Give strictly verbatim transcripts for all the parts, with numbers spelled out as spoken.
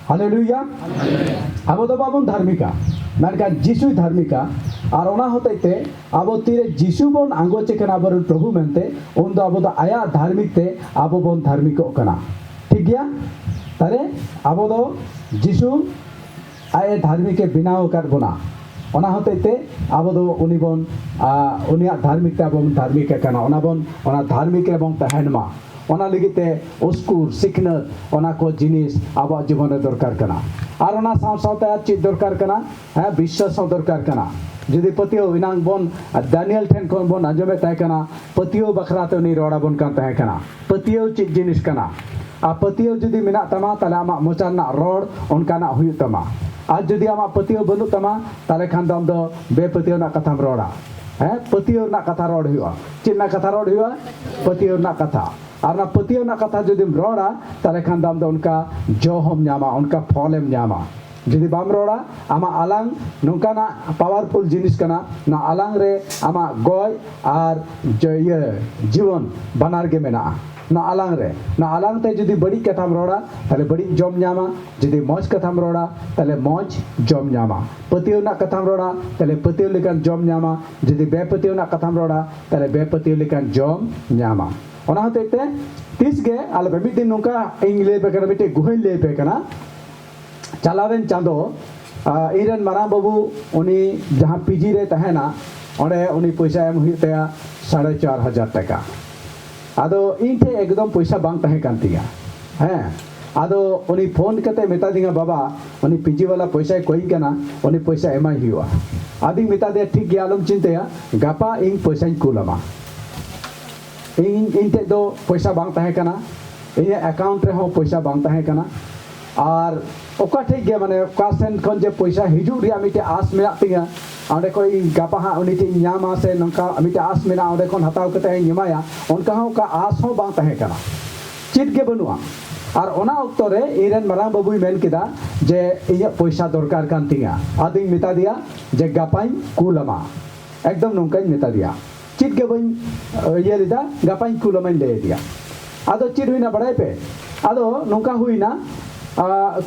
ᱦᱟᱞᱮᱞᱩᱭᱟ᱾ ᱟᱵᱚ ᱫᱚ ᱵᱟᱵᱚᱱ ᱫᱷᱟᱨᱢᱤᱠᱟ, ᱢᱮᱱᱠᱷᱟᱱ ᱡᱤᱥᱩᱭ ᱫᱷᱟᱨᱢᱤᱠᱟ᱾ ᱟᱨ ᱚᱱᱟ ᱦᱚᱛᱮᱡ ᱛᱮ ᱟᱵᱚ ᱛᱤᱨᱮ ᱡᱤᱥᱩ ᱵᱚᱱ ᱟᱸᱜᱚᱪᱮ ᱠᱟᱱᱟ, ᱟᱵᱚᱨᱮᱱ ᱯᱨᱚᱵᱷᱩ ᱢᱮᱱᱛᱮ, ᱩᱱᱫᱚ ᱟᱵᱚ ᱫᱚ ᱟᱭᱟᱜ ᱫᱷᱟᱨᱢᱤᱠ ᱛᱮ ᱟᱵᱚ ᱵᱚᱱ ᱫᱷᱟᱨᱢᱤᱠᱚᱜ ᱠᱟᱱᱟ᱾ ᱴᱷᱤᱠ ᱜᱮᱭᱟ? ᱛᱟᱦᱞᱮ ᱟᱵᱚ ᱫᱚ ᱡᱤᱥᱩ ᱟᱡ ᱮ ᱫᱷᱟᱨᱢᱤᱠ ᱮ ᱵᱮᱱᱟᱣ ᱟᱠᱟᱫ ᱵᱚᱱᱟ᱾ ᱚᱱᱟ ᱦᱚᱛᱮᱡ ᱛᱮ ᱟᱵᱚ ᱫᱚ ᱩᱱᱤ ᱵᱚᱱ, ᱟ, ᱩᱱᱤᱭᱟᱜ ᱫᱷᱟᱨᱢᱤᱠ ᱛᱮ ᱟᱵᱚ ᱵᱚᱱ ᱫᱷᱟᱨᱢᱤᱠ ᱟᱠᱟᱱᱟ᱾ ᱚᱱᱟ ᱵᱚᱱ, ᱚᱱᱟ ᱫᱷᱟᱨᱢᱤᱠ ᱨᱮᱵᱚᱱ ᱛᱟᱦᱮᱱ ᱢᱟ᱾ ᱚᱱᱟ ᱞᱟᱹᱜᱤᱫ ᱛᱮ ᱩᱥᱠᱩᱨ, ᱥᱤᱠᱷᱱᱟᱹᱛ, ᱚᱱᱟ ᱠᱚ ᱡᱤᱱᱤᱥ ᱟᱵᱚᱣᱟᱜ ᱡᱤᱵᱚᱱ ᱨᱮ ᱫᱚᱨᱠᱟᱨ ᱠᱟᱱᱟ᱾ ᱟᱨ ᱚᱱᱟ ᱥᱟᱶ ᱥᱟᱶᱛᱮ ᱟᱨ ᱪᱮᱫ ᱫᱚᱨᱠᱟᱨ ᱠᱟᱱᱟ? ᱦᱮᱸ, ᱵᱤᱥᱥᱟᱥ ᱦᱚᱸ ᱫᱚᱨᱠᱟᱨ ᱠᱟᱱᱟ᱾ ᱡᱩᱫᱤ ᱯᱟᱹᱛᱭᱟᱹᱣ, ᱮᱱᱟᱝ ᱵᱚᱱ ᱫᱟᱱᱤᱭᱮᱞ ᱴᱷᱮᱱ ᱠᱷᱚᱱ ᱵᱚᱱ ᱟᱸᱡᱚᱢᱮᱫ ᱛᱟᱦᱮᱸ ᱠᱟᱱᱟ, ᱯᱟᱹᱛᱭᱟᱹᱣ ᱵᱟᱠᱷᱨᱟ ᱛᱮ ᱩᱱᱤ ᱨᱚᱲ ᱟᱵᱚᱱ ᱠᱟᱱ ᱛᱟᱦᱮᱸ ᱠᱟᱱᱟ᱾ ᱯᱟᱹᱛᱭᱟᱹᱣ ᱪᱮᱫ ᱡᱤᱱᱤᱥ ᱠᱟᱱᱟ? ᱟᱨ ᱯᱟᱹᱛᱭᱟᱹᱣ ᱡᱩᱫᱤ ᱢᱮᱱᱟᱜ ᱛᱟᱢᱟ, ᱛᱟᱦᱞᱮ ᱟᱢᱟᱜ ᱢᱚᱪᱟ ᱨᱮᱱᱟᱜ ᱨᱚᱲ ᱚᱱᱠᱟᱱᱟᱜ ᱦᱩᱭᱩᱜ ᱛᱟᱢᱟ᱾ ᱟᱨ ᱡᱩᱫᱤ ᱟᱢᱟᱜ ᱯᱟᱹᱛᱭᱟᱹᱣ ᱵᱟᱹᱱᱩᱜ ᱛᱟᱢᱟ, ᱛᱟᱦᱞᱮ ᱠᱷᱟᱱ ᱫᱚ ᱟᱢ ᱫᱚ ᱵᱮᱯᱟᱹᱛᱭᱟᱹᱣ ᱨᱮᱱᱟᱜ ᱠᱟᱛᱷᱟᱢ ᱨᱚᱲᱟ᱾ ᱦᱮᱸ, ᱯᱟᱹᱛᱭᱟᱹᱣ ᱨᱮᱱᱟᱜ ᱠᱟᱛᱷᱟ ᱨᱚᱲ ᱦᱩᱭᱩᱜᱼᱟ᱾ ᱪᱮᱫ ᱨᱮᱱᱟᱜ ᱠᱟᱛᱷᱟ ᱨᱚᱲ ᱦᱩᱭᱩᱜᱼᱟ? ᱯᱟᱹᱛᱭᱟᱹᱣ ᱨᱮᱱᱟᱜ ᱠᱟᱛᱷᱟ᱾ ᱟᱨ ᱚᱱᱟ ᱯᱟᱹᱛᱭᱟᱹᱣ ᱨᱮᱱᱟᱜ ᱠᱟᱛᱷᱟ ᱡᱩᱫᱤᱢ ᱨᱚᱲᱟ, ᱛᱟᱦᱞᱮ ᱠᱷᱟᱱ ᱫᱚ ᱟᱢ ᱫᱚ ᱚᱱᱠᱟ ᱡᱚ ᱦᱚᱸᱢ ᱧᱟᱢᱟ, ᱚᱱᱠᱟ ᱯᱷᱚᱞᱮᱢ ᱧᱟᱢᱟ᱾ ᱡᱩᱫᱤ ᱵᱟᱢ ᱨᱚᱲᱟ, ᱟᱢᱟᱜ ᱟᱞᱟᱝ ᱱᱚᱝᱠᱟᱱᱟᱜ powerful ᱡᱤᱱᱤᱥ ᱠᱟᱱᱟ, ᱱᱚᱣᱟ ᱟᱞᱟᱝ ᱨᱮ ᱟᱢᱟᱜ ᱜᱚᱡ ᱟᱨ ᱡᱚ-, ᱤᱭᱟᱹ, ᱡᱤᱵᱚᱱ ᱵᱟᱱᱟᱨ ᱜᱮ ᱢᱮᱱᱟᱜᱼᱟ᱾ ᱱᱚᱣᱟ ᱟᱞᱟᱝ ᱨᱮ, ᱱᱚᱣᱟ ᱟᱞᱟᱝ ᱛᱮ ᱡᱩᱫᱤ ᱵᱟᱹᱲᱤᱡ ᱠᱟᱛᱷᱟᱢ ᱨᱚᱲᱟ, ᱛᱟᱦᱞᱮ ᱵᱟᱹᱲᱤᱡ ᱡᱚᱢ ᱧᱟᱢᱟ᱾ ᱡᱩᱫᱤ ᱢᱚᱡᱽ ᱠᱟᱛᱷᱟᱢ ᱨᱚᱲᱟ, ᱛᱟᱦᱞᱮ ᱢᱚᱡᱽ ᱡᱚᱢ ᱧᱟᱢᱟ᱾ ᱯᱟᱹᱛᱭᱟᱹᱣ ᱨᱮᱱᱟᱜ ᱠᱟᱛᱷᱟᱢ ᱨᱚᱲᱟ, ᱛᱟᱦᱞᱮ ᱯᱟᱹᱛᱭᱟᱹᱣ ᱞᱮᱠᱟᱱ ᱡᱚᱢ ᱧᱟᱢᱟ᱾ ᱡᱩᱫᱤ ᱵᱮᱯᱟᱹᱛᱭᱟᱹᱣ ᱨᱮᱱᱟᱜ ᱠᱟᱛᱷᱟᱢ ᱨᱚᱲᱟ, ᱛᱟᱦᱞᱮ ᱵᱮᱯᱟᱹᱛᱭᱟᱹᱣ ᱞᱮᱠᱟᱱ ᱡᱚᱢ ᱧᱟᱢᱟ᱾ ᱚᱱᱟ ᱦᱚᱛᱮᱡ ᱛᱮ ᱛᱤᱥ ᱜᱮ ᱟᱞᱚᱯᱮ, ᱢᱤᱫ ᱫᱤᱱ ᱱᱚᱝᱠᱟ ᱤᱧ ᱞᱟᱹᱭ ᱟᱯᱮ ᱠᱟᱱᱟ, ᱢᱤᱫᱴᱮᱡ ᱜᱩᱦᱟᱹᱧ ᱞᱟᱹᱭ ᱟᱯᱮ ᱠᱟᱱᱟ᱾ ᱪᱟᱞᱟᱣᱮᱱ ᱪᱟᱸᱫᱚ, ᱟ, ᱤᱧᱨᱮᱱ ᱢᱟᱨᱟᱝ ᱵᱟᱹᱵᱩ, ᱩᱱᱤ ᱡᱟᱦᱟᱸ ᱯᱤᱡᱤ ᱨᱮ ᱛᱟᱦᱮᱱᱟ, ᱚᱸᱰᱮ ᱩᱱᱤ ᱯᱚᱭᱥᱟ ᱮᱢ ᱦᱩᱭᱩᱜ ᱛᱟᱭᱟ ᱥᱟᱲᱮ ᱪᱟᱨ ᱦᱟᱡᱟᱨ ᱴᱟᱠᱟ᱾ ᱟᱫᱚ ᱤᱧ ᱴᱷᱮᱡ ᱮᱠᱫᱚᱢ ᱯᱚᱭᱥᱟ ᱵᱟᱝ ᱛᱟᱦᱮᱸ ᱠᱟᱱ ᱛᱤᱧᱟ᱾ ᱦᱮᱸ, ᱟᱫᱚ ᱩᱱᱤ ᱯᱷᱳᱱ ᱠᱟᱛᱮ ᱢᱮᱛᱟ ᱫᱤᱧᱟ, "ᱵᱟᱵᱟ, ᱩᱱᱤ ᱯᱤᱡᱤ ᱵᱟᱞᱟ ᱯᱚᱭᱥᱟᱭ ᱠᱚᱭᱤᱧ ᱠᱟᱱᱟ, ᱩᱱᱤ ᱯᱚᱭᱥᱟ ᱮᱢᱟᱭ ᱦᱩᱭᱩᱜᱼᱟ᱾" ᱟᱫᱚᱧ ᱢᱮᱛᱟ ᱫᱮᱭᱟ, "ᱴᱷᱤᱠ ᱜᱮᱭᱟ, ᱟᱞᱚᱢ ᱪᱤᱱᱛᱟᱹᱭᱟ, ᱜᱟᱯᱟ ᱤᱧ ᱯᱚᱭᱥᱟᱧ ᱠᱩᱞ ᱟᱢᱟ᱾" ᱤᱧ, ᱤᱧ ᱴᱷᱮᱡ ᱫᱚ ᱯᱚᱭᱥᱟ ᱵᱟᱝ ᱛᱟᱦᱮᱸ ᱠᱟᱱᱟ, ᱤᱧᱟᱹᱜ account ᱨᱮᱦᱚᱸ ᱯᱚᱭᱥᱟ ᱵᱟᱝ ᱛᱟᱦᱮᱸ ᱠᱟᱱᱟ᱾ ᱟᱨ ᱚᱠᱟ ᱴᱷᱮᱡ ᱜᱮ, ᱢᱟᱱᱮ, ᱚᱠᱟ ᱥᱮᱱ ᱠᱷᱚᱱ ᱡᱮ ᱯᱚᱭᱥᱟ ᱦᱤᱡᱩᱜ ᱨᱮᱭᱟᱜ ᱢᱤᱫᱴᱮᱡ ᱟᱸᱥ ᱢᱮᱱᱟᱜ ᱛᱤᱧᱟᱹ, ᱚᱸᱰᱮ ᱠᱷᱚᱡ ᱤᱧ ᱜᱟᱯᱟ ᱦᱟᱸᱜ ᱩᱱᱤ ᱴᱷᱮᱡ ᱤᱧ ᱧᱟᱢᱟ, ᱥᱮ ᱱᱚᱝᱠᱟ ᱢᱤᱫᱴᱮᱡ ᱟᱸᱥ ᱢᱮᱱᱟᱜᱼᱟ, ᱚᱸᱰᱮ ᱠᱷᱚᱱ ᱦᱟᱛᱟᱣ ᱠᱟᱛᱮ ᱤᱧ ᱮᱢᱟᱭᱟ, ᱚᱱᱠᱟ ᱦᱚᱸ ᱚᱠᱟ ᱟᱸᱥ ᱦᱚᱸ ᱵᱟᱝ ᱛᱟᱦᱮᱸ ᱠᱟᱱᱟ, ᱪᱮᱫ ᱜᱮ ᱵᱟᱹᱱᱩᱜᱼᱟ᱾ ᱟᱨ ᱚᱱᱟ ᱚᱠᱛᱚ ᱨᱮ ᱤᱧᱨᱮᱱ ᱢᱟᱨᱟᱝ ᱵᱟᱹᱵᱩᱭ ᱢᱮᱱ ᱠᱮᱫᱟ ᱡᱮ ᱤᱧᱟᱹᱜ ᱯᱚᱭᱥᱟ ᱫᱚᱨᱠᱟᱨ ᱠᱟᱱ ᱛᱤᱧᱟ᱾ ᱟᱫᱚᱧ ᱢᱮᱛᱟ ᱫᱮᱭᱟ ᱡᱮ ᱜᱟᱯᱟᱧ ᱠᱩᱞ ᱟᱢᱟ᱾ ᱮᱠᱫᱚᱢ ᱱᱚᱝᱠᱟᱧ ᱢᱮᱛᱟ ᱫᱮᱭᱟ, ᱪᱮᱫ ᱜᱮ ᱵᱟᱹᱧ, ᱤᱭᱟᱹ ᱞᱮᱫᱟ, ᱜᱟᱯᱟᱧ ᱠᱩᱞ ᱟᱢᱟᱧ ᱞᱟᱹᱭ ᱟᱫᱮᱭᱟ᱾ ᱟᱫᱚ ᱪᱮᱫ ᱦᱩᱭᱱᱟ ᱵᱟᱲᱟᱭ ᱯᱮ? ᱟᱫᱚ ᱱᱚᱝᱠᱟ ᱦᱩᱭᱱᱟ, ᱟᱨ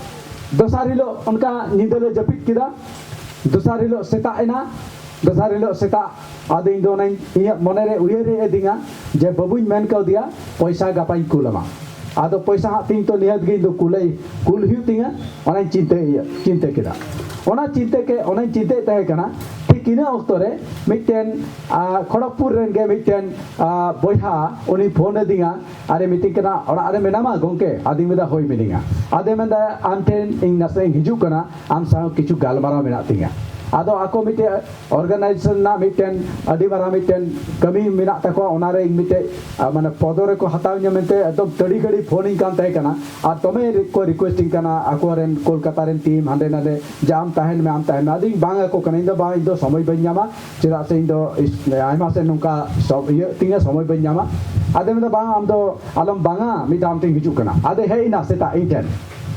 ᱫᱚᱥᱟᱨ ᱦᱤᱞᱳᱜ ᱚᱱᱠᱟ ᱧᱤᱫᱟᱹ ᱞᱮ ᱡᱟᱹᱯᱤᱫ ᱠᱮᱫᱟ᱾ ᱫᱚᱥᱟᱨ ᱦᱤᱞᱳᱜ ᱥᱮᱛᱟᱜ ᱮᱱᱟ᱾ ᱫᱚᱥᱟᱨ ᱦᱤᱞᱳᱜ ᱥᱮᱛᱟᱜ ᱟᱫᱚ ᱤᱧ ᱫᱚ ᱚᱱᱟᱧ, ᱤᱧᱟᱹᱜ ᱢᱚᱱᱮᱨᱮ ᱩᱭᱦᱟᱹᱨ ᱦᱮᱡ ᱟᱹᱫᱤᱧᱟ ᱡᱮ ᱵᱟᱹᱵᱩᱧ ᱢᱮᱱ ᱠᱟᱣᱫᱮᱭᱟ ᱯᱚᱭᱥᱟ ᱜᱟᱯᱟᱧ ᱠᱩᱞ ᱟᱢᱟ᱾ ᱟᱫᱚ ᱯᱚᱭᱥᱟ ᱦᱟᱸᱜ ᱛᱤᱧ ᱛᱚ ᱱᱤᱦᱟᱹᱛ ᱜᱮ ᱤᱧ ᱫᱚ ᱠᱩᱞᱟᱹᱭ, ᱠᱩᱞ ᱦᱩᱭᱩᱜ ᱛᱤᱧᱟ᱾ ᱚᱱᱟᱧ ᱪᱤᱱᱛᱟᱹ, ᱤᱭᱟᱹ, ᱪᱤᱱᱛᱟᱹ ᱠᱮᱫᱟ᱾ ᱚᱱᱟ ᱪᱤᱱᱛᱟᱹ ᱠᱮ ᱚᱱᱟᱧ ᱪᱤᱱᱛᱟᱹᱭᱮᱫ ᱛᱟᱦᱮᱸ ᱠᱟᱱᱟ᱾ ᱴᱷᱤᱠ ᱤᱱᱟᱹ ᱚᱠᱛᱚ ᱨᱮ ᱢᱤᱫᱴᱮᱱ ᱟᱨ ᱠᱷᱚᱲᱚᱜᱽᱯᱩᱨ ᱨᱮᱱ ᱜᱮ ᱢᱤᱫᱴᱮᱱ ᱟᱨ ᱵᱚᱭᱦᱟ ᱩᱱᱤ ᱯᱷᱳᱱ ᱟᱹᱫᱤᱧᱟ᱾ ᱟᱨᱮ ᱢᱤᱛᱟᱹᱧ ᱠᱟᱱᱟ, "ᱚᱲᱟᱜ ᱨᱮ ᱢᱮᱱᱟᱢᱟ ᱜᱚᱢᱠᱮ?" ᱟᱫᱚᱧ ᱢᱮᱱᱫᱟ, "ᱦᱳᱭ, ᱢᱤᱱᱟᱹᱧᱟ᱾" ᱟᱫᱚᱭ ᱢᱮᱱᱫᱟ, "ᱟᱢ ᱴᱷᱮᱱ ᱤᱧ ᱱᱟᱥᱮ ᱤᱧ ᱦᱤᱡᱩᱜ ᱠᱟᱱᱟ, ᱟᱢ ᱥᱟᱶ ᱠᱤᱪᱷᱩ ᱜᱟᱞᱢᱟᱨᱟᱣ ᱢᱮᱱᱟᱜ ᱛᱤᱧᱟ᱾" ᱟᱫᱚ ᱟᱠᱚ ᱢᱤᱫᱴᱮᱡ organization ᱨᱮᱱᱟᱜ ᱢᱤᱫᱴᱮᱱ ᱟᱹᱰᱤ ᱢᱟᱨᱟᱝ ᱢᱤᱫᱴᱮᱱ ᱠᱟᱹᱢᱤ ᱢᱮᱱᱟᱜ ᱛᱟᱠᱚᱣᱟ᱾ ᱚᱱᱟᱨᱮ ᱤᱧ ᱢᱤᱫᱴᱮᱡ ᱟᱨ ᱢᱟᱱᱮ ᱯᱚᱫᱚ ᱨᱮᱠᱚ ᱦᱟᱛᱟᱣ ᱤᱧᱟ ᱢᱮᱱᱛᱮ ᱮᱠᱫᱚᱢ ᱛᱟᱹᱲᱤ ᱜᱷᱟᱹᱲᱤ ᱯᱷᱳᱱᱤᱧ ᱠᱟᱱ ᱛᱟᱦᱮᱸ ᱠᱟᱱᱟ᱾ ᱟᱨ ᱫᱚᱢᱮ ᱨᱤ-, ᱠᱚ request ᱤᱧ ᱠᱟᱱᱟ ᱟᱠᱚᱨᱮᱱ ᱠᱳᱞᱠᱟᱛᱟ ᱨᱮᱱ team ᱦᱟᱸᱰᱮ ᱱᱟᱰᱮ, ᱡᱮ ᱟᱢ ᱛᱟᱦᱮᱱ ᱢᱮ, ᱟᱢ ᱛᱟᱦᱮᱱ ᱢᱮ᱾ ᱟᱫᱚᱧ ᱵᱟᱝ ᱟᱠᱚ ᱠᱟᱱᱟ, ᱤᱧ ᱫᱚ ᱵᱟᱝ, ᱤᱧ ᱫᱚ ᱥᱚᱢᱚᱭ ᱵᱟᱹᱧ ᱧᱟᱢᱟ᱾ ᱪᱮᱫᱟᱜ ᱥᱮ ᱤᱧ ᱫᱚ ᱤᱥ-, ᱟᱭᱢᱟ ᱥᱮᱫ ᱱᱚᱝᱠᱟ ᱥᱚᱵ ᱤᱭᱟᱹ ᱛᱤᱧᱟ, ᱥᱚᱢᱚᱭ ᱵᱟᱹᱧ ᱧᱟᱢᱟ᱾ ᱟᱫᱚ ᱢᱮᱱᱫᱟ, "ᱵᱟᱝ, ᱟᱢ ᱫᱚ ᱟᱞᱚᱢ ᱵᱟᱝᱟ, ᱢᱤᱫ ᱫᱷᱟᱣ ᱟᱢ ᱴᱷᱮᱱ ᱦᱤᱡᱩᱜ ᱠᱟᱱᱟ᱾" ᱟᱫᱚ ᱦᱮᱡ ᱮᱱᱟ ᱥᱮᱛᱟᱜ ᱤᱧ ᱴᱷᱮᱱ᱾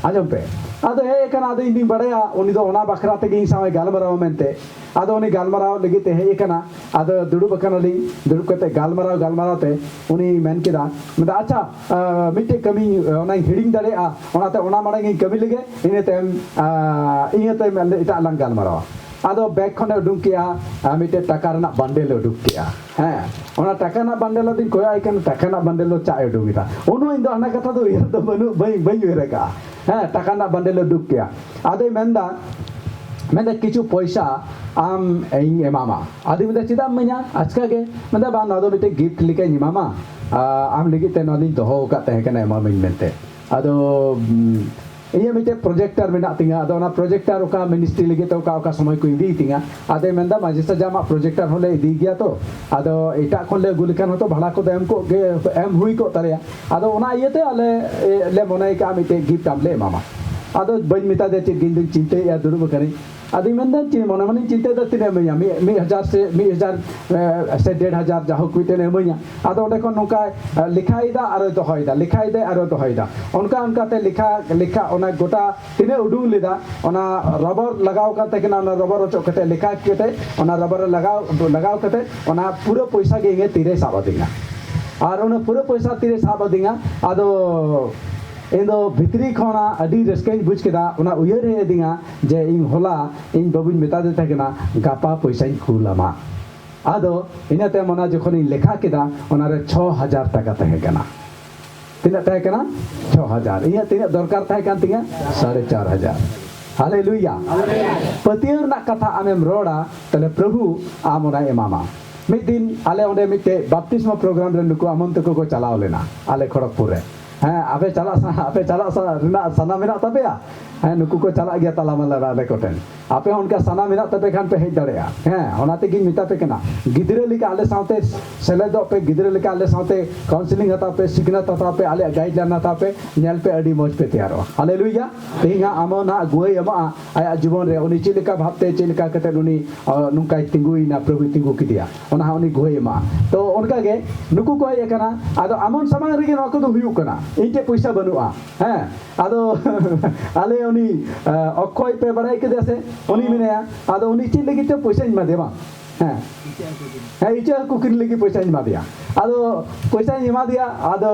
ᱟᱸᱡᱚᱢ ᱯᱮ, ᱟᱫᱚ ᱦᱮᱡ ᱟᱠᱟᱱᱟ᱾ ᱟᱫᱚ ᱤᱧ ᱫᱩᱧ ᱵᱟᱲᱟᱭᱟ ᱩᱱᱤ ᱫᱚ ᱚᱱᱟ ᱵᱟᱠᱷᱨᱟ ᱛᱮᱜᱮ ᱤᱧ ᱥᱟᱶ ᱮ ᱜᱟᱞᱢᱟᱨᱟᱣᱟ ᱢᱮᱱᱛᱮ᱾ ᱟᱫᱚ ᱩᱱᱤ ᱜᱟᱞᱢᱟᱨᱟᱣ ᱞᱟᱹᱜᱤᱫ ᱛᱮ ᱦᱮᱡ ᱟᱠᱟᱱᱟ᱾ ᱟᱫᱚ ᱫᱩᱲᱩᱵ ᱟᱠᱟᱱᱟᱞᱤᱧ, ᱫᱩᱲᱩᱵ ᱠᱟᱛᱮ ᱜᱟᱞᱢᱟᱨᱟᱣ ᱜᱟᱞᱢᱟᱨᱟᱣ ᱛᱮ ᱩᱱᱤ ᱢᱮᱱ ᱠᱮᱫᱟ, ᱢᱮᱱᱫᱟ, "ᱟᱪᱪᱷᱟ, ᱟᱸ, ᱢᱤᱫᱴᱮᱡ ᱠᱟᱹᱢᱤ, ᱟᱸ, ᱚᱱᱟᱧ ᱦᱤᱲᱤᱧ ᱫᱟᱲᱮᱭᱟᱜᱼᱟ, ᱚᱱᱟᱛᱮ ᱚᱱᱟ ᱢᱟᱲᱟᱝ ᱤᱧ ᱠᱟᱹᱢᱤ ᱞᱮᱜᱮ, ᱤᱱᱟᱹ ᱛᱟᱭᱚᱢ, ᱟᱸ, ᱤᱱᱟᱹ ᱛᱟᱭᱚᱢ ᱮᱴᱟᱜ ᱞᱟᱝ ᱜᱟᱞᱢᱟᱨᱟᱣᱟ᱾" ᱟᱫᱚ bag ᱠᱷᱚᱱᱮ ᱩᱰᱩᱝ ᱠᱮᱜᱼᱟ, ᱟᱸ, ᱢᱤᱫᱴᱮᱡ ᱴᱟᱠᱟ ᱨᱮᱱᱟᱜ bundle ᱮ ᱩᱰᱩᱠ ᱠᱮᱜᱼᱟ᱾ ᱦᱮᱸ, ᱚᱱᱟ ᱴᱟᱠᱟ ᱨᱮᱱᱟᱜ bundle ᱟᱫᱚᱧ ᱠᱚᱭᱚᱜ ᱟᱭ ᱠᱟᱱᱟ, ᱴᱟᱠᱟ ᱨᱮᱱᱟᱜ bundle ᱫᱚ ᱪᱟᱜ ᱮ ᱩᱰᱩᱝ ᱮᱫᱟ᱾ ᱩᱱᱦᱚᱸ ᱤᱧ ᱫᱚ ᱦᱟᱱᱟ ᱠᱟᱛᱷᱟ ᱫᱚ ᱩᱭᱦᱟᱹᱨ ᱫᱚ ᱵᱟᱹᱱᱩᱜ, ᱵᱟᱹᱧ, ᱵᱟᱹᱧ ᱩᱭᱦᱟᱹᱨ ᱟᱠᱟᱜᱼᱟ᱾ ᱦᱮᱸ, ᱴᱟᱠᱟ ᱨᱮᱱᱟᱜ bundle ᱮ ᱩᱰᱩᱠ ᱠᱮᱜᱼᱟ᱾ ᱟᱫᱚᱭ ᱢᱮᱱᱫᱟ, ᱢᱮᱱᱫᱟ, "ᱠᱤᱪᱷᱩ ᱯᱚᱭᱥᱟ ᱟᱢ ᱤᱧ ᱮᱢᱟᱢᱟ᱾" ᱟᱫᱚᱧ ᱢᱮᱱᱫᱟ, "ᱪᱮᱫᱟᱜ ᱮᱢ ᱤᱢᱟᱹᱧᱟ ᱟᱪᱠᱟ ᱜᱮ?" ᱢᱮᱱᱫᱟ, "ᱵᱟᱝ, ᱱᱚᱣᱟ ᱫᱚ ᱢᱤᱫᱴᱮᱡ gift ᱞᱮᱠᱟᱧ ᱮᱢᱟᱢᱟ, ᱟᱨ ᱟᱢ ᱞᱟᱹᱜᱤᱫ ᱛᱮ ᱱᱚᱣᱟ ᱫᱚᱧ ᱫᱚᱦᱚ ᱟᱠᱟᱫ ᱛᱟᱦᱮᱸ ᱠᱟᱱᱟ, ᱮᱢᱟᱢᱟᱹᱧ ᱢᱮᱱᱛᱮ᱾" ᱟᱫᱚ, ᱩᱢ, ᱤᱧᱟᱹᱜ ᱢᱤᱫᱴᱮᱡ projector ᱢᱮᱱᱟᱜ ᱛᱤᱧᱟ, ᱟᱫᱚ ᱚᱱᱟ projector ᱚᱠᱟ ministry ᱞᱟᱹᱜᱤᱫ ᱛᱮ ᱚᱠᱟ ᱚᱠᱟ ᱥᱚᱢᱚᱭ ᱠᱚ ᱤᱫᱤᱭ ᱛᱤᱧᱟ, ᱟᱫᱚᱭ ᱢᱮᱱᱫᱟ, "ᱢᱟᱹᱡᱷᱤ ᱥᱟᱡᱟᱢ ᱟᱜ projector ᱦᱚᱸᱞᱮ ᱤᱫᱤᱭ ᱜᱮᱭᱟ ᱛᱚ, ᱟᱫᱚ ᱮᱴᱟᱜ ᱠᱷᱚᱱ ᱞᱮ ᱟᱹᱜᱩ ᱞᱮᱠᱷᱟᱱ ᱦᱚᱸᱛᱚ ᱵᱷᱟᱲᱟ ᱠᱚᱫᱚ ᱮᱢ ᱠᱚᱜ ᱜᱮ, ᱮᱢ ᱦᱩᱭ ᱠᱚᱜ ᱛᱟᱞᱮᱭᱟ᱾ ᱟᱫᱚ ᱚᱱᱟ ᱤᱭᱟᱹᱛᱮ ᱟᱞᱮ, ᱮ, ᱞᱮ ᱢᱚᱱᱮ ᱠᱟᱜᱼᱟ ᱢᱤᱫᱴᱮᱡ gift ᱟᱢ ᱞᱮ ᱮᱢᱟᱢᱟ᱾" ᱟᱫᱚ ᱵᱟᱹᱧ ᱢᱮᱛᱟ ᱫᱮᱭᱟ ᱪᱮᱫ ᱜᱮ, ᱤᱧ ᱫᱚᱧ ᱪᱤᱱᱛᱟᱹᱭᱮᱫᱼᱟ, ᱫᱩᱲᱩᱵ ᱟᱠᱟᱱᱟᱹᱧ᱾ ᱟᱫᱚᱧ ᱢᱮᱱᱫᱟ, ᱪᱮᱫ ᱢᱚᱱᱮ ᱢᱚᱱᱮᱧ ᱪᱤᱱᱛᱟᱹᱭᱮᱫᱟ, ᱛᱤᱱᱟᱹᱜ ᱮᱢᱟᱹᱧᱟ? ᱢᱤᱫ, ᱢᱤᱫ ᱦᱟᱡᱟᱨ ᱥᱮ, ᱢᱤᱫ ᱦᱟᱡᱟᱨ, ᱮ, ᱥᱮ ᱰᱮᱲ ᱦᱟᱡᱟᱨ, ᱡᱟᱦᱳᱠ ᱢᱤᱫᱴᱮᱱ ᱮ ᱮᱢᱟᱹᱧᱟ᱾ ᱟᱫᱚ ᱚᱸᱰᱮ ᱠᱷᱚᱱ ᱱᱚᱝᱠᱟᱭ, ᱮ, ᱞᱮᱠᱷᱟᱭᱮᱫᱟ ᱟᱨᱚᱭ ᱫᱚᱦᱚᱭᱮᱫᱟ, ᱞᱮᱠᱷᱟᱭᱮᱫᱟᱭ ᱟᱨᱚᱭ ᱫᱚᱦᱚᱭᱮᱫᱟ᱾ ᱚᱱᱠᱟ ᱚᱱᱠᱟᱛᱮ ᱞᱮᱠᱷᱟ, ᱞᱮᱠᱷᱟ ᱚᱱᱟ ᱜᱚᱴᱟ ᱛᱤᱱᱟᱹᱜ ᱩᱰᱩᱝ ᱞᱮᱫᱟ, ᱚᱱᱟ rubber ᱞᱟᱜᱟᱣ ᱠᱟᱱ ᱛᱟᱦᱮᱸ ᱠᱟᱱᱟ, ᱚᱱᱟ rubber ᱚᱪᱚᱜ ᱠᱟᱛᱮ ᱞᱮᱠᱷᱟ ᱠᱟᱛᱮ, ᱚᱱᱟ rubber ᱨᱮ ᱞᱟᱜᱟᱣ, ᱞᱟᱜᱟᱣ ᱠᱟᱛᱮ ᱚᱱᱟ ᱯᱩᱨᱟᱹ ᱯᱚᱭᱥᱟ ᱜᱮ ᱤᱧᱮ ᱛᱤᱨᱮ ᱥᱟᱵ ᱟᱹᱫᱤᱧᱟ᱾ ᱟᱨ ᱚᱱᱟ ᱯᱩᱨᱟᱹ ᱯᱚᱭᱥᱟ ᱛᱤᱨᱮ ᱥᱟᱵ ᱟᱹᱫᱤᱧᱟ, ᱟᱫᱚ ᱤᱧ ᱫᱚ ᱵᱷᱤᱛᱨᱤ ᱠᱷᱚᱱᱟᱜ ᱟᱹᱰᱤ ᱨᱟᱹᱥᱠᱟᱹᱧ ᱵᱩᱡᱽ ᱠᱮᱫᱟ᱾ ᱚᱱᱟ ᱩᱭᱦᱟᱹᱨ ᱦᱮᱡ ᱟᱹᱫᱤᱧᱟ ᱡᱮ ᱤᱧ ᱦᱚᱞᱟ ᱤᱧ ᱵᱟᱹᱵᱩᱧ ᱢᱮᱛᱟᱫᱮ ᱛᱟᱦᱮᱸ ᱠᱟᱱᱟ, "ᱜᱟᱯᱟ ᱯᱚᱭᱥᱟᱧ ᱠᱩᱞ ᱟᱢᱟ᱾" ᱟᱫᱚ ᱤᱱᱟᱹ ᱛᱟᱭᱚᱢ ᱚᱱᱟ ᱡᱚᱠᱷᱚᱱᱤᱧ ᱞᱮᱠᱷᱟ ᱠᱮᱫᱟ, ᱚᱱᱟᱨᱮ ᱪᱷᱚ ᱦᱟᱡᱟᱨ ᱴᱟᱠᱟ ᱛᱟᱦᱮᱸ ᱠᱟᱱᱟ᱾ ᱛᱤᱱᱟᱹᱜ ᱛᱟᱦᱮᱸ ᱠᱟᱱᱟ? ᱪᱷᱚ ᱦᱟᱡᱟᱨ᱾ ᱤᱧᱟᱹᱜ ᱛᱤᱱᱟᱹᱜ ᱫᱚᱨᱠᱟᱨ ᱛᱟᱦᱮᱸ ᱠᱟᱱ ᱛᱤᱧᱟᱹ? ᱥᱟᱲᱮ ᱪᱟᱨ ᱦᱟᱡᱟᱨ᱾ ᱦᱟᱞᱮᱞᱩᱭᱟ᱾ ᱯᱟᱹᱛᱭᱟᱹᱣ ᱨᱮᱱᱟᱜ ᱠᱟᱛᱷᱟ ᱟᱢᱮᱢ ᱨᱚᱲᱟ, ᱛᱟᱦᱞᱮ ᱯᱨᱚᱵᱷᱩ ᱟᱢ ᱚᱱᱟᱭ ᱮᱢᱟᱢᱟ᱾ ᱢᱤᱫ ᱫᱤᱱ ᱟᱞᱮ ᱚᱸᱰᱮ ᱢᱤᱫᱴᱮᱡ ᱵᱟᱯᱛᱤᱥᱢᱚ ᱯᱨᱳᱜᱨᱟᱢ ᱨᱮ ᱱᱩᱠᱩ ᱟᱢᱚᱱ ᱛᱟᱠᱚ ᱠᱚ ᱪᱟᱞᱟᱣ ᱞᱮᱱᱟ, ᱟᱞᱮ ᱠᱷᱚᱲᱚᱜᱽᱯᱩᱨ ᱨᱮ᱾ ᱦᱮᱸ, ᱟᱯᱮ ᱪᱟᱞᱟᱜ ᱥᱟ-, ᱟᱯᱮ ᱪᱟᱞᱟᱜ ᱥᱟ-, ᱨᱮᱱᱟᱜ ᱥᱟᱱᱟ ᱢᱮᱱᱟᱜ ᱛᱟᱯᱮᱭᱟ? ᱦᱮᱸ, ᱱᱩᱠᱩ ᱠᱚ ᱪᱟᱞᱟᱜ ᱜᱮᱭᱟ ᱛᱟᱞᱟ ᱢᱟᱞᱟ ᱨᱮ ᱟᱞᱮ ᱠᱚᱴᱷᱮᱱ᱾ ᱟᱯᱮ ᱦᱚᱸ ᱚᱱᱠᱟ ᱥᱟᱱᱟ ᱢᱮᱱᱟᱜ ᱛᱟᱯᱮ ᱠᱷᱟᱱ ᱯᱮ ᱦᱮᱡ ᱫᱟᱲᱮᱭᱟᱜᱼᱟ᱾ ᱦᱮᱸ, ᱚᱱᱟ ᱛᱮᱜᱤᱧ ᱢᱮᱛᱟ ᱯᱮ ᱠᱟᱱᱟ, ᱜᱤᱫᱽᱨᱟᱹ ᱞᱮᱠᱟ ᱟᱞᱮ ᱥᱟᱶᱛᱮ ᱥᱮᱞᱮᱫᱚᱜ ᱯᱮ, ᱜᱤᱫᱽᱨᱟᱹ ᱞᱮᱠᱟ ᱟᱞᱮ ᱥᱟᱶᱛᱮ ᱠᱟᱣᱩᱱᱥᱮᱞᱤᱝ ᱦᱟᱛᱟᱣ ᱯᱮ, ᱥᱤᱠᱷᱱᱟᱹᱛ ᱦᱟᱛᱟᱣ ᱯᱮ, ᱟᱞᱮᱭᱟᱜ ᱜᱟᱭᱤᱰᱞᱟᱭᱤᱱ ᱦᱟᱛᱟᱣ ᱯᱮ, ᱧᱮᱞ ᱯᱮ ᱟᱹᱰᱤ ᱢᱚᱡᱽ ᱯᱮ ᱛᱮᱭᱟᱨᱚᱜᱼᱟ᱾ ᱦᱟᱞᱮᱞᱩᱭᱟ᱾ ᱛᱮᱦᱮᱧ ᱦᱟᱸᱜ ᱟᱢ ᱦᱚᱸ ᱱᱟᱦᱟᱜ ᱜᱩᱣᱟᱹᱭ ᱮᱢᱚᱜᱼᱟ ᱟᱭᱟᱜ ᱡᱤᱵᱚᱱ ᱨᱮ, ᱩᱱᱤ ᱪᱮᱫ ᱞᱮᱠᱟ ᱵᱷᱟᱵᱽᱛᱮ, ᱪᱮᱫ ᱞᱮᱠᱟ ᱠᱟᱛᱮ ᱩᱱᱤ, ᱟᱸ, ᱱᱚᱝᱠᱟᱭ ᱛᱤᱸᱜᱩᱭᱮᱱᱟ, ᱯᱨᱚᱵᱷᱩᱭ ᱛᱤᱸᱜᱩ ᱠᱮᱫᱮᱭᱟ, ᱚᱱᱟ ᱦᱚᱸ ᱩᱱᱤ ᱜᱩᱣᱟᱹᱭ ᱮᱢᱚᱜᱼᱟ᱾ ᱛᱚ ᱚᱱᱠᱟ ᱜᱮ ᱱᱩᱠᱩ ᱠᱚ ᱦᱮᱡ ᱟᱠᱟᱱᱟ᱾ ᱟᱫᱚ ᱟᱢᱚᱱ ᱥᱟᱢᱟᱝ ᱨᱮᱜᱮ ᱱᱚᱣᱟ ᱠᱚᱫᱚ ᱦᱩᱭᱩᱜ ᱠᱟᱱᱟ, ᱤᱧ ᱴᱷᱮᱡ ᱯᱚᱭᱥᱟ ᱵᱟᱹᱱᱩᱜᱼᱟ᱾ ᱦᱮᱸ, ᱟᱫᱚ ᱟᱞᱮ ᱩᱱᱤ, ᱟᱸ, ᱚᱠᱠᱷᱚᱭ ᱯᱮ ᱵᱟᱲᱟᱭ ᱠᱮᱫᱮᱭᱟ ᱥᱮ? ᱩᱱᱤ ᱢᱮᱱᱟᱭᱟ, ᱟᱫᱚ ᱩᱱᱤ ᱪᱮᱫ ᱞᱟᱹᱜᱤᱫ ᱛᱮ ᱯᱚᱭᱥᱟᱧ ᱮᱢᱟ ᱫᱮᱭᱟ ᱵᱟᱝ? ᱦᱮᱸ᱾ ᱦᱮᱸ, ᱤᱪᱟᱹᱜ ᱦᱟᱹᱠᱩ ᱠᱤᱨᱤᱧ ᱞᱟᱹᱜᱤᱫ ᱯᱚᱭᱥᱟᱧ ᱮᱢᱟ ᱫᱮᱭᱟ᱾ ᱟᱫᱚ ᱯᱚᱭᱥᱟᱧ ᱮᱢᱟ ᱫᱮᱭᱟ, ᱟᱫᱚ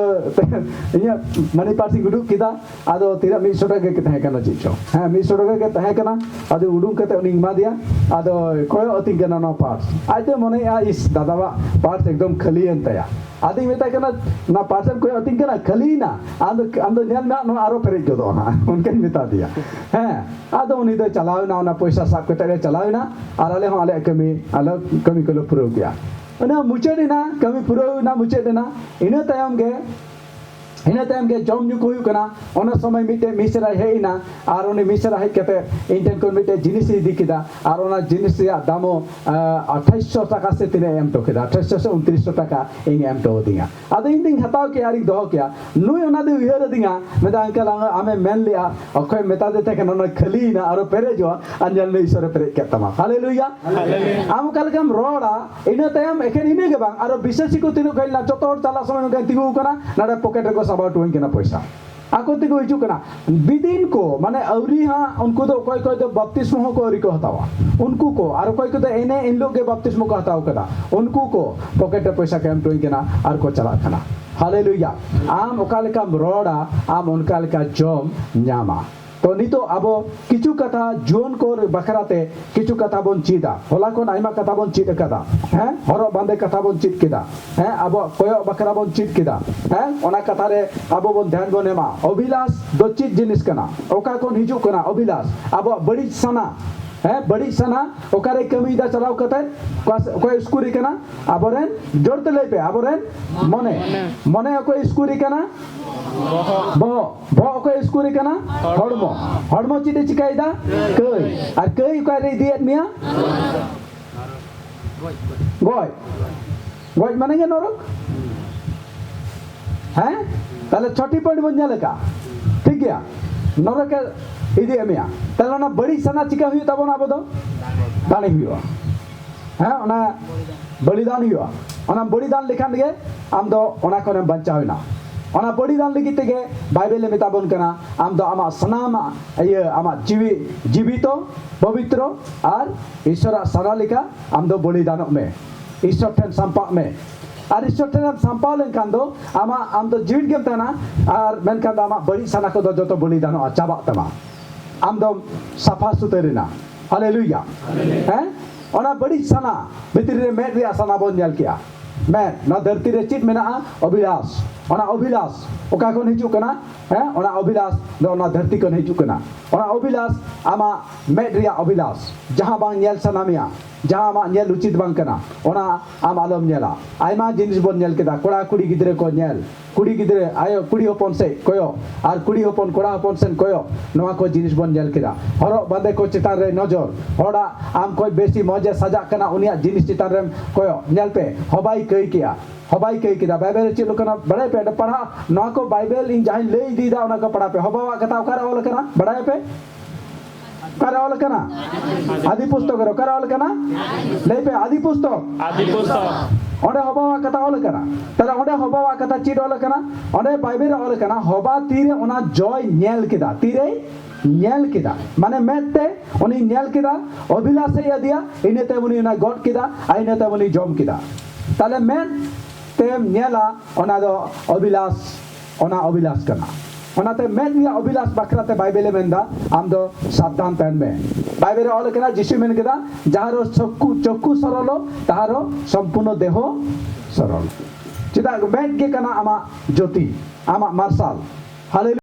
ᱤᱧᱟᱹᱜ ᱢᱟᱱᱤ ᱯᱟᱨᱥ ᱤᱧ ᱩᱰᱩᱠ ᱠᱮᱫᱟ᱾ ᱟᱫᱚ ᱛᱤᱱᱟᱹᱜ ᱢᱤᱫ ᱥᱚ ᱴᱟᱠᱟ ᱜᱮ ᱛᱟᱦᱮᱸ ᱠᱟᱱᱟ ᱪᱮᱫ ᱪᱚ᱾ ᱦᱮᱸ, ᱢᱤᱫ ᱥᱚ ᱴᱟᱠᱟ ᱜᱮ ᱛᱟᱦᱮᱸ ᱠᱟᱱᱟ᱾ ᱟᱫᱚ ᱩᱰᱩᱝ ᱠᱟᱛᱮ ᱩᱱᱤᱧ ᱮᱢᱟ ᱫᱮᱭᱟ᱾ ᱟᱫᱚ ᱠᱚᱭᱚᱜ ᱟᱹᱛᱤᱧ ᱠᱟᱱᱟ ᱱᱚᱣᱟ ᱯᱟᱨᱥ᱾ ᱟᱡ ᱫᱚ ᱢᱚᱱᱮᱭᱮᱜᱼᱟ, ᱤᱥ, ᱫᱟᱫᱟᱣᱟᱜ ᱯᱟᱨᱥ ᱮᱠᱫᱚᱢ ᱠᱷᱟᱹᱞᱤᱭᱮᱱ ᱛᱟᱭᱟ᱾ ᱟᱫᱚᱧ ᱢᱮᱛᱟᱭ ᱠᱟᱱᱟ, "ᱱᱚᱣᱟ ᱯᱟᱨᱥ ᱮᱢ ᱠᱚᱭᱚᱜ ᱟᱹᱛᱤᱧ ᱠᱟᱱᱟ, ᱠᱷᱟᱹᱞᱤᱭᱮᱱᱟ? ᱟᱢ ᱫᱚ, ᱟᱢ ᱫᱚ ᱧᱮᱞ ᱢᱮ ᱦᱟᱸᱜ, ᱱᱚᱣᱟ ᱟᱨᱚ ᱯᱮᱨᱮᱡ ᱜᱚᱫᱚᱜᱼᱟ ᱦᱟᱸᱜ", ᱚᱱᱠᱟᱧ ᱢᱮᱛᱟ ᱫᱮᱭᱟ᱾ ᱦᱮᱸ, ᱟᱫᱚ ᱩᱱᱤ ᱫᱚᱭ ᱪᱟᱞᱟᱣ ᱮᱱᱟ, ᱚᱱᱟ ᱯᱚᱭᱥᱟ ᱥᱟᱵ ᱠᱟᱛᱮ ᱮ ᱪᱟᱞᱟᱣ ᱮᱱᱟ᱾ ᱟᱨ ᱟᱞᱮ ᱦᱚᱸ ᱟᱞᱮᱭᱟᱜ ᱠᱟᱹᱢᱤ, ᱟᱞᱮ ᱠᱟᱹᱢᱤ ᱠᱚᱞᱮ ᱯᱩᱨᱟᱹᱣ ᱠᱮᱜᱼᱟ᱾ ᱚᱱᱟ ᱢᱩᱪᱟᱹᱫ ᱮᱱᱟ, ᱠᱟᱹᱢᱤ ᱯᱩᱨᱟᱹᱣ ᱮᱱᱟ, ᱢᱩᱪᱟᱹᱫ ᱮᱱᱟ᱾ ᱤᱱᱟᱹ ᱛᱟᱭᱚᱢ ᱜᱮ, ᱤᱱᱟᱹ ᱛᱟᱭᱚᱢ ᱜᱮ ᱡᱚᱢ ᱧᱩ ᱠᱚ ᱦᱩᱭᱩᱜ ᱠᱟᱱᱟ᱾ ᱚᱱᱟ ᱥᱚᱢᱚᱭ ᱢᱤᱫᱴᱮᱡ ᱢᱤᱥᱨᱟᱭ ᱦᱮᱡ ᱮᱱᱟ, ᱟᱨ ᱩᱱᱤ ᱢᱤᱥᱨᱟ ᱦᱮᱡ ᱠᱟᱛᱮ ᱤᱧ ᱴᱷᱮᱱ ᱠᱷᱚᱱ ᱢᱤᱫᱴᱮᱡ ᱡᱤᱱᱤᱥ ᱮ ᱤᱫᱤ ᱠᱮᱫᱟ, ᱟᱨ ᱚᱱᱟ ᱡᱤᱱᱤᱥ ᱨᱮᱭᱟᱜ ᱫᱟᱢ ᱦᱚᱸ, ᱟᱸ, ᱟᱴᱷᱟᱥ ᱥᱚ ᱴᱟᱠᱟ ᱥᱮ ᱛᱤᱱᱟᱹᱜ ᱮ ᱮᱢ ᱦᱚᱴᱚ ᱠᱮᱫᱟ, ᱟᱴᱷᱟᱥ ᱥᱚ ᱥᱮ ᱩᱱᱛᱨᱤᱥ ᱥᱚ ᱴᱟᱠᱟ ᱤᱧ ᱮ ᱮᱢ ᱦᱚᱴᱚ ᱟᱹᱫᱤᱧᱟ᱾ ᱟᱫᱚ ᱤᱧ ᱫᱚᱧ ᱦᱟᱛᱟᱣ ᱠᱮᱜᱼᱟ ᱟᱨᱤᱧ ᱫᱚᱦᱚ ᱠᱮᱜᱼᱟ᱾ ᱱᱩᱭ ᱚᱱᱟ ᱫᱚᱭ ᱩᱭᱦᱟᱹᱨ ᱟᱹᱫᱤᱧᱟ, ᱢᱮᱱᱫᱟ, "ᱟᱝᱠᱮᱞ, ᱟᱢ, ᱟᱢᱮᱢ ᱢᱮᱱ ᱞᱮᱜᱼᱟ, ᱚᱠᱚᱭᱮᱢ ᱢᱮᱛᱟ ᱫᱮ ᱛᱟᱦᱮᱸ ᱠᱟᱱᱟ, ᱚᱱᱟ ᱠᱷᱟᱹᱞᱤᱭᱮᱱᱟ, ᱟᱨᱚ ᱯᱮᱨᱮᱡᱚᱜᱼᱟ, ᱟᱨ ᱧᱮᱞ ᱢᱮ, ᱤᱥᱚᱨᱮ ᱯᱮᱨᱮᱡ ᱠᱮᱫ ᱛᱟᱢᱟ᱾" ᱦᱟᱞᱮᱞᱩᱭᱟ᱾ ᱦᱟᱞᱮᱞᱩᱭᱟ᱾ ᱟᱢ ᱚᱠᱟ ᱞᱮᱠᱟᱢ ᱨᱚᱲᱟ, ᱤᱱᱟᱹ ᱛᱟᱭᱚᱢ ᱮᱠᱷᱮᱱ ᱤᱱᱟᱹ ᱜᱮ ᱵᱟᱝ, ᱟᱨᱚ ᱵᱤᱥᱥᱟᱹᱥᱤ ᱠᱚ ᱛᱤᱱᱟᱹᱜ ᱠᱚ ᱦᱮᱡ ᱞᱮᱱᱟ, ᱡᱚᱛᱚ ᱦᱚᱲ ᱪᱟᱞᱟᱜ ᱥᱚᱢᱚᱭ ᱱᱚᱝᱠᱟᱧ ᱛᱤᱸᱜᱩ ᱟᱠᱟᱱᱟ, ᱱᱚᱰᱮ ᱯᱚᱠᱮᱴ ᱨᱮᱠᱚ ᱥᱟᱵᱟ ᱦᱚᱴᱚᱣᱟᱹᱧ ᱠᱟᱱᱟ ᱯᱚᱭᱥᱟ᱾ ᱟᱠᱚ ᱛᱮᱠᱚ ᱦᱤᱡᱩᱜ ᱠᱟᱱᱟ᱾ ᱵᱤᱫᱤᱱ ᱠᱚ, ᱢᱟᱱᱮ ᱟᱹᱣᱨᱤ ᱦᱟᱸᱜ, ᱩᱱᱠᱩ ᱫᱚ ᱚᱠᱚᱭ ᱚᱠᱚᱭ ᱫᱚ ᱵᱟᱯᱛᱤᱥᱢᱚ ᱦᱚᱸᱠᱚ ᱟᱹᱣᱨᱤ ᱠᱚ ᱦᱟᱛᱟᱣᱟ᱾ ᱩᱱᱠᱩ ᱠᱚ, ᱟᱨ ᱚᱠᱚᱭ ᱠᱚᱫᱚ ᱮᱱᱮ ᱮᱱ ᱦᱤᱞᱳᱜ ᱜᱮ ᱵᱟᱯᱛᱤᱥᱢᱚ ᱠᱚ ᱦᱟᱛᱟᱣ ᱠᱟᱫᱟ, ᱩᱱᱠᱩ ᱠᱚ ᱯᱚᱠᱮᱴ ᱨᱮ ᱯᱚᱭᱥᱟ ᱠᱚ ᱮᱢ ᱦᱚᱴᱚᱧ ᱠᱟᱱᱟ ᱟᱨ ᱠᱚ ᱪᱟᱞᱟᱜ ᱠᱟᱱᱟ᱾ ᱦᱟᱞᱮᱞᱩᱭᱟ! ᱟᱢ ᱚᱠᱟ ᱞᱮᱠᱟᱢ ᱨᱚᱲᱟ, ᱟᱢ ᱚᱱᱠᱟ ᱞᱮᱠᱟ ᱡᱚᱢ ᱧᱟᱢᱟ᱾ ᱛᱚ ᱱᱤᱛᱚᱜ ᱟᱵᱚ ᱠᱤᱪᱷᱩ ᱠᱟᱛᱷᱟ ᱡᱩᱣᱟᱹᱱ ᱠᱚ ᱵᱟᱠᱷᱨᱟ ᱛᱮ ᱠᱤᱪᱷᱩ ᱠᱟᱛᱷᱟ ᱵᱚᱱ ᱪᱮᱫᱟ᱾ ᱦᱚᱞᱟ ᱠᱷᱚᱱ ᱟᱭᱢᱟ ᱠᱟᱛᱷᱟ ᱵᱚᱱ ᱪᱮᱫ ᱟᱠᱟᱫᱟ᱾ ᱦᱮᱸ, ᱦᱚᱨᱚᱜ ᱵᱟᱸᱫᱮ ᱠᱟᱛᱷᱟ ᱵᱚᱱ ᱪᱮᱫ ᱠᱮᱫᱟ᱾ ᱦᱮᱸ, ᱟᱵᱚᱣᱟᱜ ᱠᱚᱭᱚᱜ ᱵᱟᱠᱷᱨᱟ ᱵᱚᱱ ᱪᱮᱫ ᱠᱮᱫᱟ᱾ ᱦᱮᱸ, ᱚᱱᱟ ᱠᱟᱛᱷᱟ ᱨᱮ ᱟᱵᱚ ᱵᱚᱱ ᱫᱷᱮᱭᱟᱱ ᱵᱚᱱ ᱮᱢᱟ᱾ ᱚᱵᱷᱤᱞᱟᱥ ᱫᱚ ᱪᱮᱫ ᱡᱤᱱᱤᱥ ᱠᱟᱱᱟ? ᱚᱠᱟ ᱠᱷᱚᱱ ᱦᱤᱡᱩᱜ ᱠᱟᱱᱟ ᱚᱵᱷᱤᱞᱟᱥ? ᱟᱵᱚᱣᱟᱜ ᱵᱟᱹᱲᱤᱡ ᱥᱟᱱᱟ᱾ ᱦᱮᱸ, ᱵᱟᱹᱲᱤᱡ ᱥᱟᱱᱟ ᱚᱠᱟᱨᱮ ᱠᱟᱹᱢᱤᱭᱮᱫᱟ ᱪᱟᱞᱟᱣ ᱠᱟᱛᱮ? ᱚᱠᱟ ᱥᱮ-, ᱚᱠᱚᱭ ᱩᱥᱠᱩᱨᱮ ᱠᱟᱱᱟ? ᱟᱵᱚᱨᱮᱱ, ᱡᱳᱨ ᱛᱮ ᱞᱟᱹᱭ ᱯᱮ, ᱟᱵᱚᱨᱮᱱ ᱢᱚᱱᱮ᱾ ᱢᱚᱱᱮ ᱚᱠᱚᱭ ᱩᱥᱠᱩᱨᱮ ᱠᱟᱱᱟ? ᱵᱚᱦᱚᱜ᱾ ᱵᱚᱦᱚᱜ ᱚᱠᱚᱭ ᱩᱥᱠᱩᱨᱮ ᱠᱟᱱᱟ? ᱦᱚᱲᱢᱚ᱾ ᱦᱚᱲᱢᱚ ᱪᱮᱫ ᱮ ᱪᱤᱠᱟᱹᱭᱮᱫᱟ? ᱠᱟᱹᱭ᱾ ᱟᱨ ᱠᱟᱹᱭ ᱚᱠᱟᱨᱮ ᱤᱫᱤᱭᱮᱫ ᱢᱮᱭᱟ? ᱜᱚᱡ᱾ ᱜᱚᱡ ᱢᱟᱱᱮ ᱜᱮ ᱱᱚᱨᱚᱠ᱾ ᱦᱮᱸ? ᱛᱟᱦᱞᱮ ᱪᱷᱚᱴᱤ ᱯᱚᱭᱮᱱᱴ ᱵᱚᱱ ᱧᱮᱞ ᱟᱠᱟᱫ᱾ ᱴᱷᱤᱠ ᱜᱮᱭᱟ? ᱱᱚᱨᱚᱠᱮ ᱤᱫᱤᱭᱮᱫ ᱢᱮᱭᱟ᱾ ᱛᱟᱦᱞᱮ ᱚᱱᱟ ᱵᱟᱹᱲᱤᱡ ᱥᱟᱱᱟ ᱪᱤᱠᱟ ᱦᱩᱭᱩᱜ ᱛᱟᱵᱚᱱᱟ ᱟᱵᱚ ᱫᱚ? ᱫᱟᱲᱮ ᱦᱩᱭᱩᱜᱼᱟ᱾ ᱦᱮᱸ, ᱚᱱᱟ ᱵᱚᱞᱤᱫᱟᱱ ᱦᱩᱭᱩᱜᱼᱟ᱾ ᱚᱱᱟ ᱵᱚᱞᱤᱫᱟᱱ ᱞᱮᱠᱷᱟᱱ ᱜᱮ ᱟᱢ ᱫᱚ ᱚᱱᱟ ᱠᱷᱚᱱᱮᱢ ᱵᱟᱧᱪᱟᱣ ᱮᱱᱟ᱾ ᱚᱱᱟ ᱵᱚᱞᱤᱫᱟᱱ ᱞᱟᱹᱜᱤᱫ ᱛᱮᱜᱮ ᱵᱟᱭᱵᱮᱞᱮ ᱢᱮᱛᱟ ᱵᱚᱱ ᱠᱟᱱᱟ, ᱟᱢ ᱫᱚ ᱟᱢᱟᱜ ᱥᱟᱱᱟᱢᱟᱜ ᱤᱭᱟᱹ, ᱟᱢᱟᱜ ᱡᱤᱣᱤ ᱡᱤᱵᱤᱛᱚ, ᱯᱚᱵᱤᱛᱨᱚ ᱟᱨ ᱤᱥᱚᱨᱟᱜ ᱥᱟᱨᱟ ᱞᱮᱠᱟ ᱟᱢ ᱫᱚ ᱵᱚᱞᱤᱫᱟᱱᱚᱜ ᱢᱮ, ᱤᱥᱚᱨ ᱴᱷᱮᱱ ᱥᱟᱢᱯᱟᱜ ᱢᱮ᱾ ᱟᱨ ᱤᱥᱚᱨ ᱴᱷᱮᱱ ᱮᱢ ᱥᱟᱢᱯᱟᱣ ᱞᱮᱱᱠᱷᱟᱱ ᱫᱚ ᱟᱢᱟᱜ, ᱟᱢ ᱫᱚ ᱡᱤᱣᱤᱫ ᱜᱮᱢ ᱛᱟᱦᱮᱱᱟ, ᱟᱨ ᱢᱮᱱᱠᱷᱟᱱ ᱫᱚ ᱟᱢᱟᱜ ᱵᱟᱹᱲᱤᱡ ᱥᱟᱱᱟ ᱠᱚᱫᱚ ᱡᱚᱛᱚ ᱵᱚᱞᱤᱫᱟᱱᱚᱜᱼᱟ, ᱪᱟᱵᱟᱜ ᱛᱟᱢᱟ᱾ ᱟᱢ ᱫᱚᱢ ᱥᱟᱯᱷᱟ ᱥᱩᱛᱟᱹᱨ ᱮᱱᱟ᱾ ᱦᱟᱞᱮᱞᱩᱭᱟ᱾ ᱦᱮᱸ? ᱚᱱᱟ ᱵᱟᱹᱲᱤᱡ ᱥᱟᱱᱟ ᱵᱷᱤᱛᱨᱤ ᱨᱮ ᱢᱮᱫ ᱨᱮᱭᱟᱜ ᱥᱟᱱᱟ ᱵᱚᱱ ᱧᱮᱞ ᱠᱮᱜᱼᱟ᱾ ᱢᱮᱫ, ᱱᱚᱣᱟ ᱫᱷᱟᱹᱨᱛᱤ ᱨᱮ ᱪᱮᱫ ᱢᱮᱱᱟᱜᱼᱟ? ᱚᱵᱷᱤᱞᱟᱥ᱾ ᱚᱱᱟ ᱚᱵᱷᱤᱞᱟᱥ ᱚᱠᱟ ᱠᱷᱚᱱ ᱦᱤᱡᱩᱜ ᱠᱟᱱᱟ? ᱦᱮᱸ? ᱚᱱᱟ ᱚᱵᱷᱤᱞᱟᱥ ᱫᱚ ᱚᱱᱟ ᱫᱷᱟᱹᱨᱛᱤ ᱠᱷᱚᱱ ᱦᱤᱡᱩᱜ ᱠᱟᱱᱟ᱾ ᱚᱱᱟ ᱚᱵᱷᱤᱞᱟᱥ, ᱟᱢᱟᱜ ᱢᱮᱫ ᱨᱮᱭᱟᱜ ᱚᱵᱷᱤᱞᱟᱥ, ᱡᱟᱦᱟᱸ ᱵᱟᱝ ᱧᱮᱞ ᱥᱟᱱᱟ ᱢᱮᱭᱟ, ᱡᱟᱦᱟᱸ ᱟᱢᱟᱜ ᱧᱮᱞ ᱩᱪᱤᱛ ᱵᱟᱝ ᱠᱟᱱᱟ, ᱚᱱᱟ ᱟᱢ ᱟᱞᱚᱢ ᱧᱮᱞᱟ᱾ ᱟᱭᱢᱟ ᱡᱤᱱᱤᱥ ᱵᱚᱱ ᱧᱮᱞ ᱠᱮᱫᱟ, ᱠᱚᱲᱟ ᱠᱩᱲᱤ ᱜᱤᱫᱽᱨᱟᱹ ᱠᱚ ᱧᱮᱞ, ᱠᱩᱲᱤ ᱜᱤᱫᱽᱨᱟᱹ ᱟᱭᱳ, ᱠᱩᱲᱤ ᱦᱚᱯᱚᱱ ᱥᱮᱫ ᱠᱚᱭᱚᱜ ᱟᱨ ᱠᱩᱲᱤ ᱦᱚᱯᱚᱱ ᱠᱚᱲᱟ ᱦᱚᱯᱚᱱ ᱥᱮᱫ ᱠᱚᱭᱚᱜ, ᱱᱚᱣᱟ ᱠᱚ ᱡᱤᱱᱤᱥ ᱵᱚᱱ ᱧᱮᱞ ᱠᱮᱫᱟ᱾ ᱦᱚᱨᱚᱜ ᱵᱟᱸᱫᱮ ᱠᱚ ᱪᱮᱛᱟᱱ ᱨᱮ ᱱᱚᱡᱚᱨ, ᱦᱚᱲᱟᱜ ᱟᱢ ᱠᱷᱚᱱ ᱵᱮᱥᱤ ᱢᱚᱡᱽ ᱮ ᱥᱟᱡᱟᱜ ᱠᱟᱱᱟ, ᱩᱱᱤᱭᱟᱜ ᱡᱤᱱᱤᱥ ᱪᱮᱛᱟᱱ ᱨᱮᱢ ᱠᱚᱭᱚᱜ᱾ ᱧᱮᱞ ᱯᱮ, ᱦᱚᱵᱟᱭ ᱠᱟᱹᱭ ᱠᱮᱜᱼᱟ, ᱦᱚᱵᱟᱭ ᱠᱟᱹᱭ ᱠᱮᱫᱟ᱾ ᱵᱟᱭᱵᱮᱞ ᱨᱮ ᱪᱮᱫ ᱠᱟᱱᱟ ᱵᱟᱲᱟᱭ ᱯᱮ? ᱚᱸᱰᱮ ᱯᱟᱲᱦᱟᱜ, ᱱᱚᱣᱟ ᱠᱚ ᱵᱟᱭᱵᱮᱞ ᱤᱧ ᱡᱟᱦᱟᱸᱧ ᱞᱟᱹᱭ ᱤᱫᱤᱭᱮᱫᱟ, ᱚᱱᱟ ᱠᱚ ᱯᱟᱲᱦᱟᱣ ᱯᱮ᱾ ᱦᱚᱵᱟᱣᱟᱜ ᱠᱟᱛᱷᱟ ᱚᱠᱟᱨᱮ ᱚᱞ ᱟᱠᱟᱱᱟ ᱵᱟᱲᱟᱭ ᱯᱮ? ᱚᱠᱟᱨᱮ ᱚᱞ ᱠᱟᱱᱟ? ᱟᱫᱤ ᱯᱩᱥᱛᱚᱠ ᱨᱮ᱾ ᱚᱠᱟᱨᱮ ᱚᱞ ᱠᱟᱱᱟ? ᱞᱟᱹᱭ ᱯᱮ, ᱟᱫᱤ ᱯᱩᱥᱛᱚᱠ᱾ ᱟᱫᱤ ᱯᱩᱥᱛᱚᱠ᱾ ᱚᱸᱰᱮ ᱦᱚᱵᱟᱣᱟᱜ ᱠᱟᱛᱷᱟ ᱚᱞ ᱠᱟᱱᱟ᱾ ᱛᱟᱦᱞᱮ ᱚᱸᱰᱮ ᱦᱚᱵᱟᱣᱟᱜ ᱠᱟᱛᱷᱟ ᱪᱮᱫ ᱚᱞ ᱠᱟᱱᱟ? ᱚᱸᱰᱮ ᱵᱟᱭᱵᱮᱞ ᱨᱮ ᱚᱞ ᱠᱟᱱᱟ, ᱦᱚᱵᱟ ᱛᱤᱨᱮ ᱚᱱᱟ ᱡᱚᱭ ᱧᱮᱞ ᱠᱮᱫᱟ, ᱛᱤᱨᱮᱭ ᱧᱮᱞ ᱠᱮᱫᱟ, ᱢᱟᱱᱮ ᱢᱮᱫ ᱛᱮ ᱩᱱᱤ ᱧᱮᱞ ᱠᱮᱫᱟ, ᱚᱵᱷᱤᱞᱟᱥ ᱦᱮᱡ ᱟᱫᱮᱭᱟ, ᱤᱱᱟᱹ ᱛᱟᱭᱚᱢ ᱩᱱᱤ ᱚᱱᱟ ᱜᱚᱫ ᱠᱮᱫᱟ ᱟᱨ ᱤᱱᱟᱹ ᱛᱟᱭᱚᱢ ᱩᱱᱤ ᱡᱚᱢ ᱠᱮᱫᱟ᱾ ᱛᱟᱦᱞᱮ ᱢᱮᱫ ᱛᱮᱢ ᱧᱮᱞᱟ, ᱚᱱᱟ ᱫᱚ ᱚᱵᱷᱤᱞᱟᱥ, ᱚᱱᱟ ᱚᱵᱷᱤᱞᱟᱥ ᱠᱟᱱᱟ᱾ ᱚᱱᱟᱛᱮ ᱢᱮᱫ ᱨᱮᱭᱟᱜ ᱚᱵᱷᱤᱞᱟᱥ ᱵᱟᱠᱷᱨᱟ ᱛᱮ ᱵᱟᱭᱵᱮᱞᱮ ᱢᱮᱱᱫᱟ, ᱟᱢ ᱫᱚ ᱥᱟᱵᱫᱷᱟᱱ ᱛᱟᱦᱮᱱ ᱢᱮ᱾ ᱵᱟᱭᱵᱮᱞ ᱨᱮ ᱚᱞ ᱠᱟᱱᱟ, ᱡᱤᱥᱩ ᱢᱮᱱ ᱠᱮᱫᱟ, ᱡᱟᱦᱟᱸᱨᱮ ᱪᱚᱠᱠᱩ, ᱪᱚᱠᱠᱩ ᱥᱚᱨᱚᱞᱚ, ᱛᱟᱦᱟᱸᱨᱮ ᱥᱚᱢᱯᱩᱨᱱᱚ ᱫᱮᱦᱚ ᱥᱚᱨᱚᱞ᱾ ᱪᱮᱫᱟᱜ? ᱢᱮᱫ ᱜᱮ ᱠᱟᱱᱟ ᱟᱢᱟᱜ ᱡᱳᱛᱤ, ᱟᱢᱟᱜ ᱢᱟᱨᱥᱟᱞ᱾ ᱦᱟᱞᱮᱞᱩᱭᱟ᱾